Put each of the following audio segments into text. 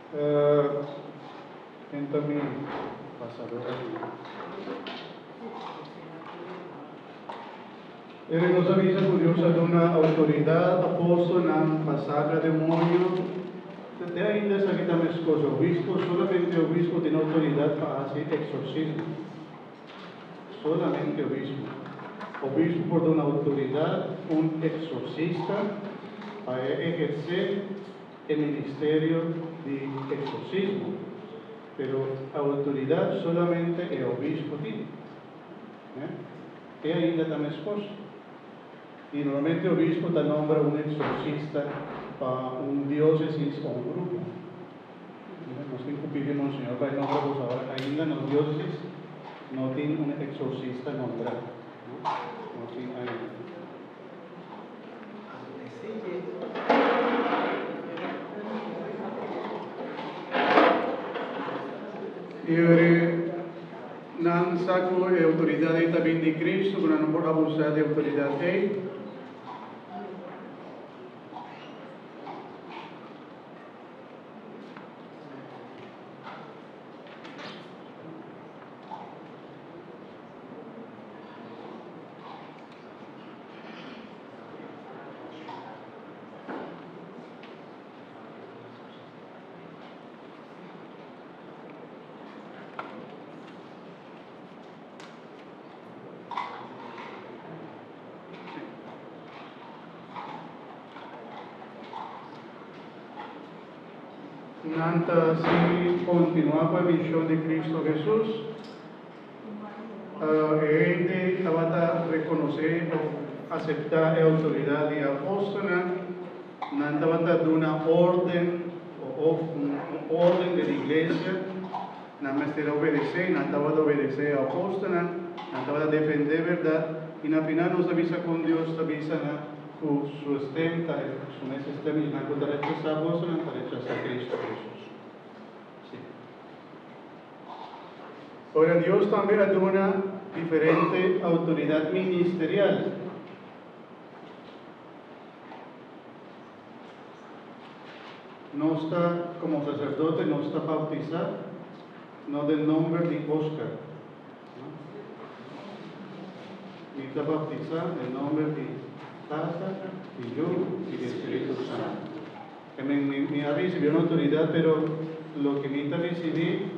Ken ta mi pasador aki? Ere nos a bisa ku Dios a duna outoridat apòstelnan pa saka demoño. Te ainda esaki ta meskos. Obispo, solamente obispo tin outoridat pa hasi eksorsismo. Solamente obispo. Obispo por duna outoridat un eksorsista pa e ehersé e ministerio di eksorsismo, pero outoridat solamente e obispo tin. Te ainda ta meskos. I normalmente obispo ta nombra un eksorsista pa un diósesis o un grupo. Nos tin ku pidi Monseñor pa e nombra bos awor. Ainda nos diósesis no tin un eksorsista nombrá. No tin ainda. I ora nan sa ku e outoridat ei ta bin di Kristu, ku nan no por abusá di e outoridat ei. Nan ta sigui kontinuá ku e mishon di Kristu Hesus. E hende tabata rekonosé òf aseptá e outoridat di e apòstelnan. Nan tabata duna órden òf un órden den iglesia. Nan mester a obedesé, nan tabata obedesé e apòstelnan, nan tabata defendé bèrdat. I na final nos ta bisa kon Dios ta bisa nan ku su stem ta su mes stem i nan ku ta rechasá apòstelnan ta rechasá Kristu Hesus. Sí. Ora Dios tambe a duna diferente outoridat ministerial. Nos ta, komo saserdote, nos ta bautisá no den nomber di Oscar, no. Mi ta bautisá den nomber di Tata, di Yu i di Spiritu Santu. E men mi mi a ricibi un autoridad pero loke mi ta ricibi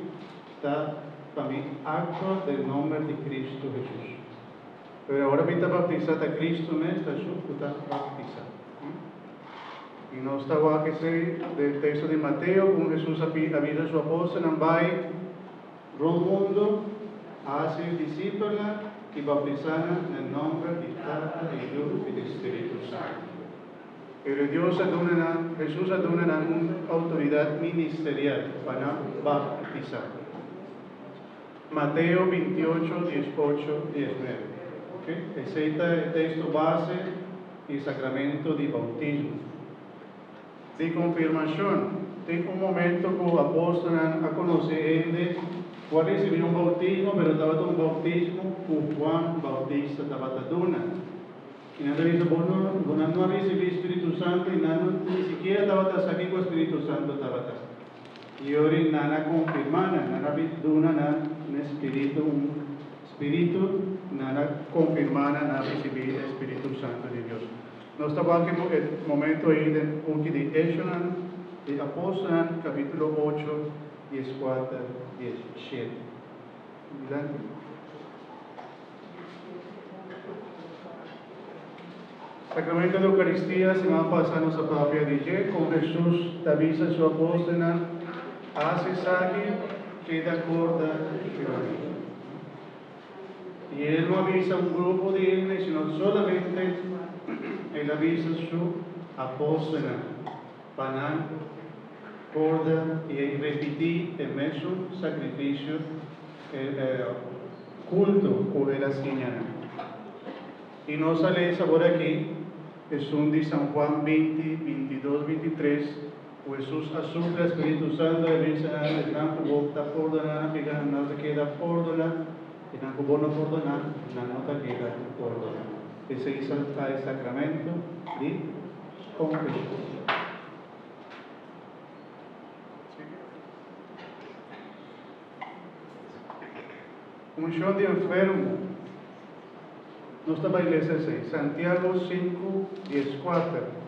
ta pa mi actua den nomber di Cristo Jesus. Pero ora mi ta baptisa ta Cristo mes ta esun cu ta baptisa. Y nos ta wak esey den texto di Mateo con Jesus a a bisa su apostelnan bay rond mundo haci discipelnan y baptisa nan den nomber di Tata di Yu y di Spiritu Santo. Pero Dios a duna nan, Hesus a duna nan un outoridat ministerial pa nan baptisá. Mateo 28, 18, 19. Ok, esei ta e teksto base di sakramento di boutismo. Di konfirmashon, tin un momento ku apòstelnan a konosé hende ku a risibí un boutismo, pero tabata un boutismo ku Juan Boutista tabata duna. I nan ta bisa, Bo no, bo nan no a risibí Spiritu Santu, i nan no ni sikiera tabata sa kiko Spiritu Santu tabata. I ora nan a konfirmá nan, nan a duna nan un spiritu, un spiritu, nan a konfirmá nan, nan a risibí e Spiritu Santu di Dios. Nos ta wak e momento ei den buki di Echonan di Apòstelnan, kapítulo ocho, dieskuater, diesshete. Dilanti. Sacramento di Eucaristia, siman pasa nos a papia di dje, con Jesus ta bisa su apostelnan, Haci esaki, keda corda riba mi. Y el no a bisa un grupo di hende, sino solamente el a bisa su apostelnan, pa nan corda y repiti e mesun sacrificio, e culto cu el a siña nan. I nos a lesa awor aki esun di San Juan 20, 22, 23, ku Hesus a supla Spiritu Santu a bisa nan, Esnan ku bo ta pordoná nan pika nan no ta keda pordoná, esnan ku bo no pordoná nan no ta keda pordoná. Esei ta e sakramento di konfeshon. Unshon di enfermo. Nos ta bai lesa esei. Santiago 5, 14.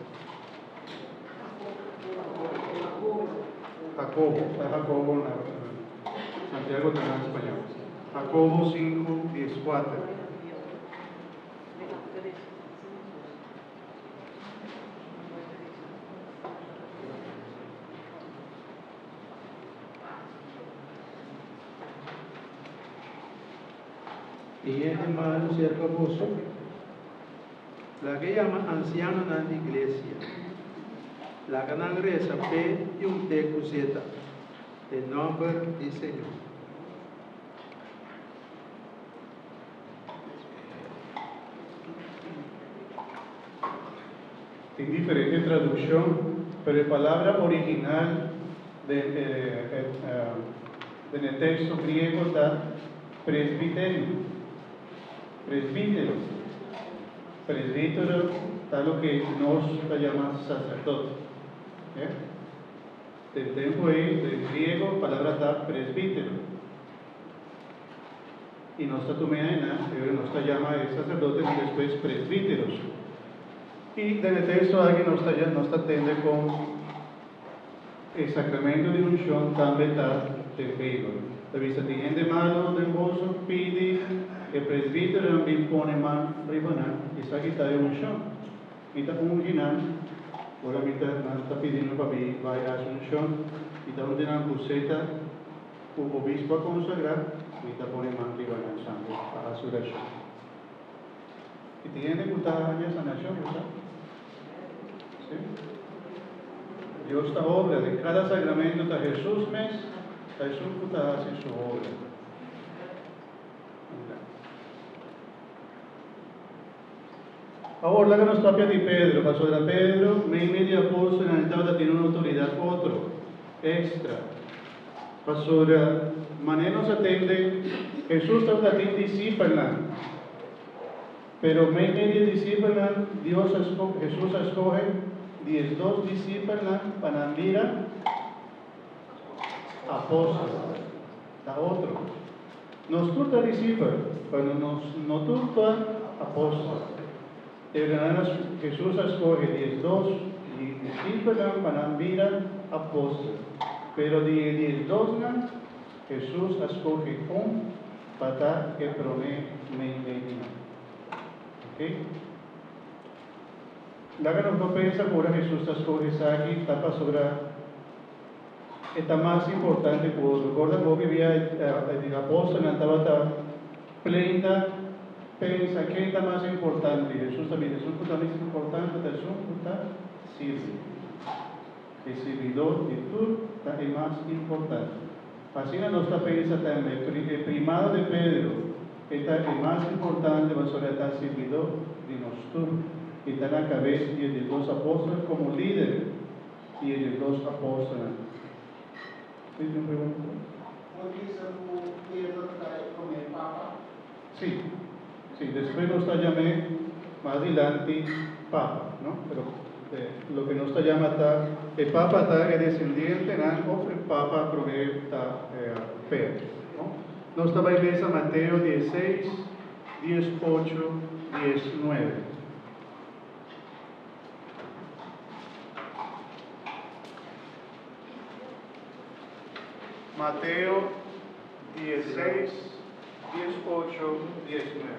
Jacobo, ta Jacobo na Santiago ta na spañó. Jacobo 5, 14. Tin hende malu serka boso? Laga yama ansianonan di iglesia. Laga nan resa p'e i unt'é ku zeta den nòmber di Señor. Tin diferente tradukshon, pero e palabra original den e teksto griego ta presbiterio. Presbítero. Presbítero ta loke nos ta yama saserdote. Den tempu ei, den griego, palabra ta presbítero. I nos ta tum'é aina, e ora nos ta yama e saserdotenan despues presbíteros. I den e teksto aki nos ta nos ta tende kon e sakramento di unshon tambe ta den Beibel. Ta bisa tin hende malu den boso, pidi e presbíteronan bin pone man riba nan, esaki ta e unshon. Mi ta ungi nan ora mi ta nan ta pidi mi pa mi bai hasi unshon, mi ta ungi nan ku seta. Ku obispo a konsagrá, mi ta pone man riba nan santu pa hasi orashon. I tin hende ku ta haña sanashon, bo sa? Sí. Dios ta obra den kada sakramento, ta Hesus mes ta esun ku ta hasi su obra. Awor laga nos papia di Pedro, pasobra Pedro, meimei di apóstolnan, e tabata tin un outoridat otro, èkstra. Pasobra, manera nos a tende, Hesus tabata tin disipelnan, pero meimei di e disipelnan, Dios a Hesus a skohe diesdos disipelnan pa nan bira apóstol. Ta otro. Nos tur ta disipel, pero nos no tur ta apóstol. E renan Hesus a skohe 12 di disipelnan pa nan bira apóstol. Pero di e diesdosnan, Hesus a skohe un pa ta e promé meimei di nan. Oké? Laga nos no pensa ku ora Hesus ta skohe esaki ta pasobra E ta mas importante ku otro. Korda ku hopi bia e apòstelnan tabata pleita pensa ken ta mas importante. Hesus ta bisa, Esun ku ta mas importante ta esun ku ta sirbi. E sirbidó di tur ta e mas importante. Asina nos ta pensa tambe, e primado di Pedro e ta e mas importante pasobra e ta sirbidó di nos tur i ta na kabes di e diesdos apòstel komo lider. I e diesdos apòstelnan. Sí, tin un pregunta? Por bisa ku Pedro ta e promé papa? Sí, sí, despues nos ta yam'é mas dilanti papa, no? Pero loke nos ta yama ta e papa ta e desendientenan òf e papa promé ta Pedro, no? Nos ta bai lesa Mateo dieseis, 18, 19. Mateo 16, 18, 19.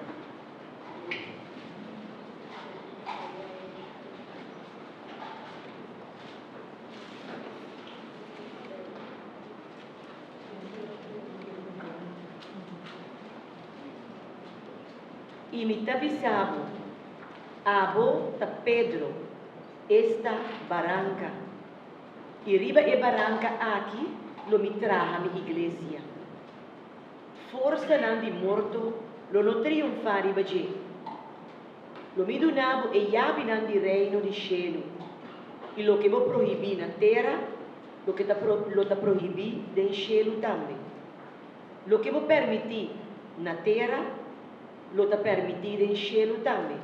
I mi ta bisa bo, Abo ta Pedro, esta baranka, i riba e baranka aki lo mi traha mi iglesia. Forsanan di morto lo no triunfá riba dje. Lo mi duna bo e yabinan di reino di shelu, i loke bo prohibí na tera loke ta lo ta prohibí den shelu tambe. Loke bo permití na tera lo ta permití den shelu tambe.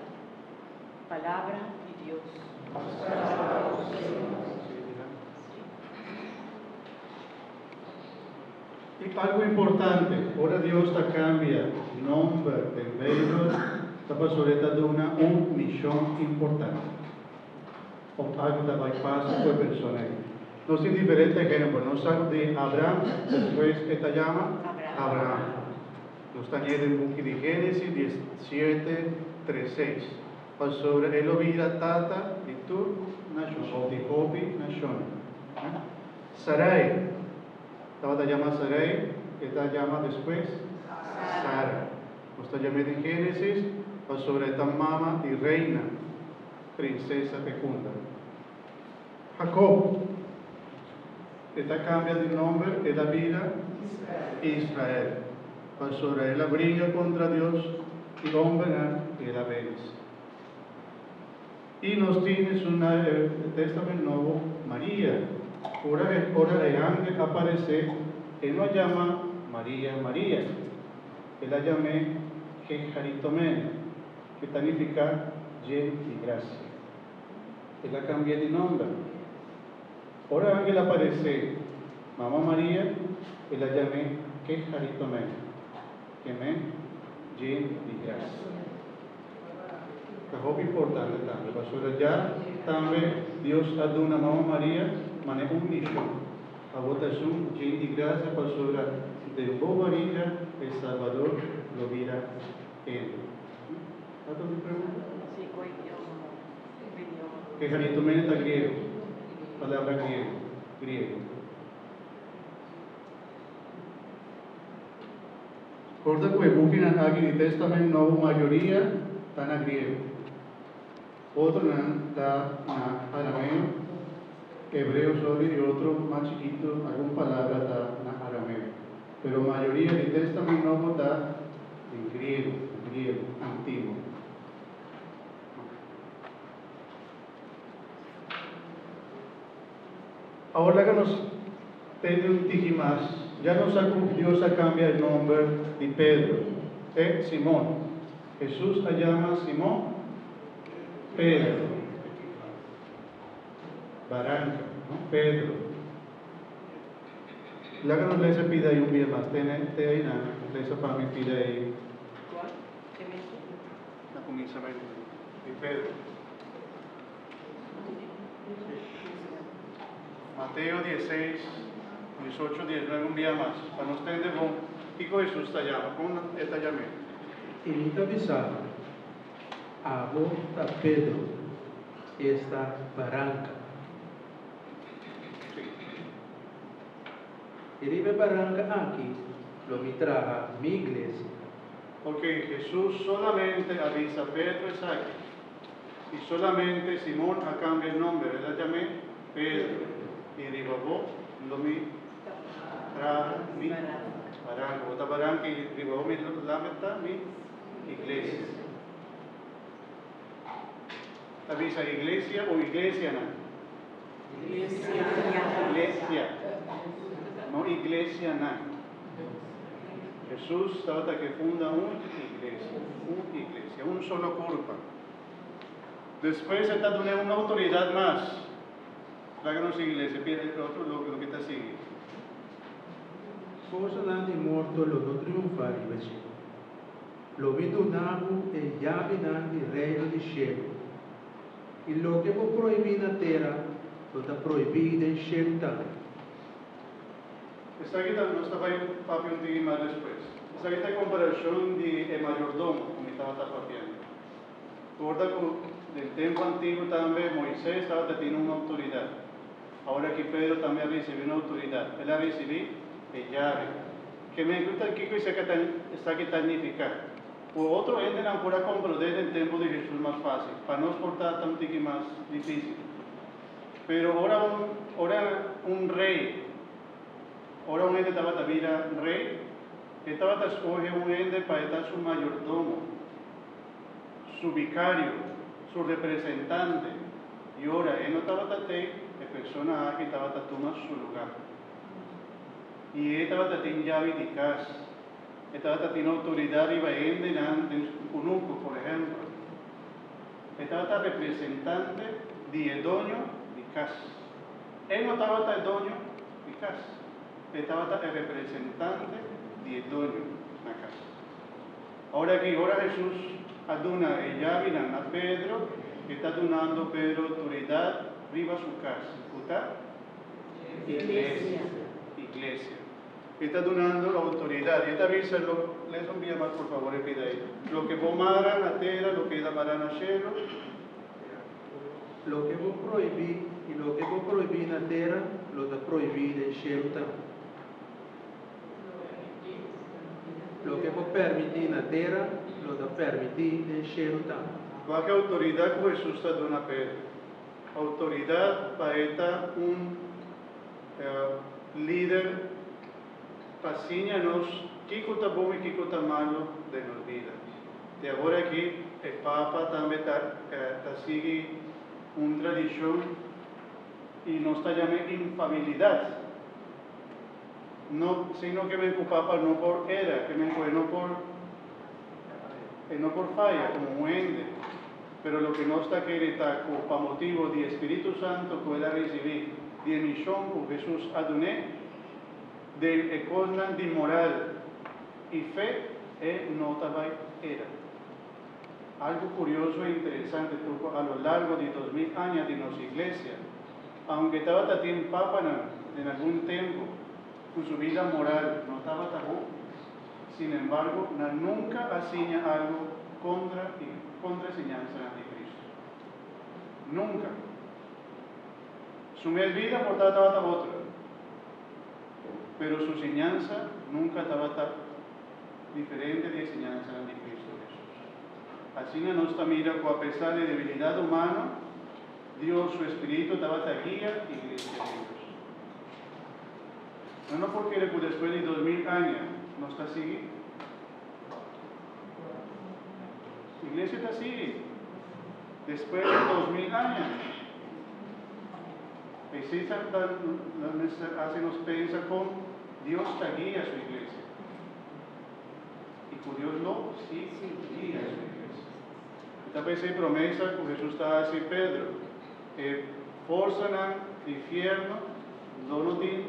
Palabra di Dios. I algu importante, ora Dios ta kambia nòmber den Beibel, ta pasobra e ta duna un mishon importante òf algu ta bai pasa ku e persona ei. Nos tin diferente ehèmpel. Nos sa di Abram, despues e ta yama Abraham. Nos ta hañ'é den buki di Génesis 17, 3, 6, pasobra e lo bira tata di tur nashon òf di hopi nashonnan. Sarai. Tabata yama Sarai, e ta yama despues Sara. Nos ta yam'é den Génesis pasobra e ta mama di reina, prinsesa fecunda. Jacob, e ta cambia di nomber, e ta bira Israel, pasobra el a bringa contra Dios i hombernan i el a vence. I nos tin esun na e Testament Nobo, Maria. Ora e ora e angel a paresé, e no a yama Maria Maria. El a yam'é Kecharitomene, ke ta nifiká yen di grasia. El a kambi'é di nòmber. Ora e angel a paresé Mama Maria, el a yam'é Kecharitomene, ke men yen di grasia. Ta hopi importante tambe pasobra ya tambe Dios a duna Mama Maria mane un mishon, Abo ta esun yen di grasia pasobra den bo bariga e Salbador lo bira hende. Ta otro pregunta? Sí, cu idioma? Cu idioma? Kecharitomene ta griego, palabra griego, griego. Corda cu e bukinan aki di Testament Nobo mayoria ta na griego. Otronan ta na arameo, hebreo sorry, y otro mas chikito algun palabra ta na arameo. Pero mayoria di Testament Nobo ta den griego, griego antiguo. Awor laga nos tende un tiki mas. Ya nos sa ku Dios a kambia e nomber di Pedro te Simon. Hesus a yama Simon Pedro. Baranka, no? Pedro. Laga nos lesa pida ei un bia mas. Tene te ei nan. Lesa pa mi pida ei. Kua? E mesun? Na kuminsamentu di Pedro. Mateo 16, 18, 19, un bia mas, pa nos tende bon kiko Hesus ta yama, kon e ta yam'é. I mi ta bisa bo, abo ta Pedro, esta baranka. I riba e baranka aki lo mi traha mi iglesia. Ok, Hesus solamente a bisa Pedro esaki. I solamente Simon a cambia e nomber, el a jam'é Pedro, i riba bo lo mi traha mi baranca. Bo ta baranca i riba bo mi lamenta mi iglesia. Ta bisa iglesia o iglesianan? Iglesia. Iglesia. No iglesianan. Hesus tabata ke funda un iglesia, un iglesia, un solo curpa. Despues e ta dun'é un outoridat mas. Laga nos sigui lesa e pia e otro loke loke ta sigui. Forsanan di morto lo no triunfá riba dje. Lo mi duna bo e yabinan di Reino di shelu. I loke bo prohibí na tera lo ta prohibí den shelu tambe. Esaki ta, nos ta bai papia un tiki mas despues. Esaki ta e komparashon di e mayordomo ku mi tabata papiando. Corda cu den tempo antiguo tambe Moises tabata tin un autoridad. Awor aki Pedro tambe a ricibi un autoridad. El a ricibi e yabe. Ke men cu ta kico esaki ta nifica? Cu otro hendenan por a comprende den tempo di Jesus mas facil. Pa nos por ta ta un tiki mas dificil. Pero ora un ora un rey, ora un hende tabata bira rey, e tabata scoge un hende pa e ta su mayordomo. Su vicario, su representante, y ora e no tabata tey, e persona aki tabata tuma su lugar. Y e tabata tin yabi di cas, e tabata tin autoridad riba e hendenan den su cunucu, por ehempel. E tabata representante di e doño di cas. E no tabata e doño di cas. E tabata e representante di e doño na kas. Awor aki, ora Hesus a duna e yabinan na Pedro, e ta dunando Pedro outoridat riba su kas, ku ta iglesia. Iglesia. E ta dunando outoridat. E ta bisa, lo, lesa un bia mas por fabor e pida ei. Loke bo mara na tera lo keda mará na shelu. Loke bo prohibí i loke bo prohibí na tera lo ta prohibí den shelu tambe. Loke bo permití na tera lo ta permití den shelu tambe. Wak e outoridat ku Hesus ta duna Pedro. Outoridat pa e ta un lider pa siña nos kiko ta bon i kiko ta malu den nos bida. Te awor aki e Papa tambe ta ta sigui un tradishon i nos ta yam'é infabilidat. No, sino ke men ku Papa no por era, ke men ku e no por e no por faya komo un hende. Pero loke nos ta kere ta ku pa motibu di e Spiritu Santu ku el a risibí di e mishon ku Hesus a dun'é, den e kosnan di moral i fe e no ta bai era. Algu kurioso i interesante tur ku a lo largo di 2000 aña di nos Iglesia, aunke tabata tin papanan den algun tempu ku su bida moral no tabata bon, Sin embargo, nan nunka a siña algu kontra i kontra e siñansanan di Kristu. Nunka. Su mes bida por ta tabata otro, pero su siñansa nunka tabata diferente di e siñansanan di Kristu Hesus. Asina nos ta mira ku apesar di debilidat humano, Dios su espiritu tabata guia Iglesia di Dios. No no por kere ku despues di 2000 aña nos ta sigui. Iglesia ta sigui. Despues di 2000 aña. Esei ta mester hasi nos pensa kon Dios ta guia su iglesia. I ku Dios lo sigui guia su iglesia. I ta p'esei promesa ku Hesus ta hasi Pedro, e forsanan di fierno lo no tin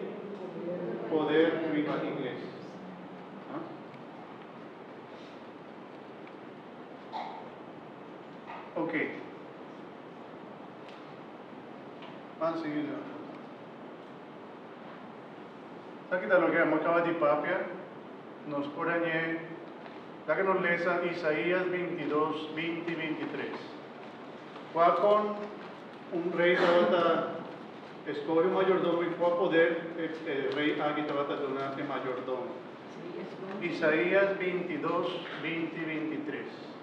poder riba iglesia. Ok. Ban sigui na. Esaki ta loke amo kaba di papia. Nos por hañ'é, laga nos lesa Isaías 22, 20 i 23. Kua kon un rei tabata eskohe un mayordomo i kua poder e rei aki tabata duna e mayordomo? Isaías 22, 20 i 23.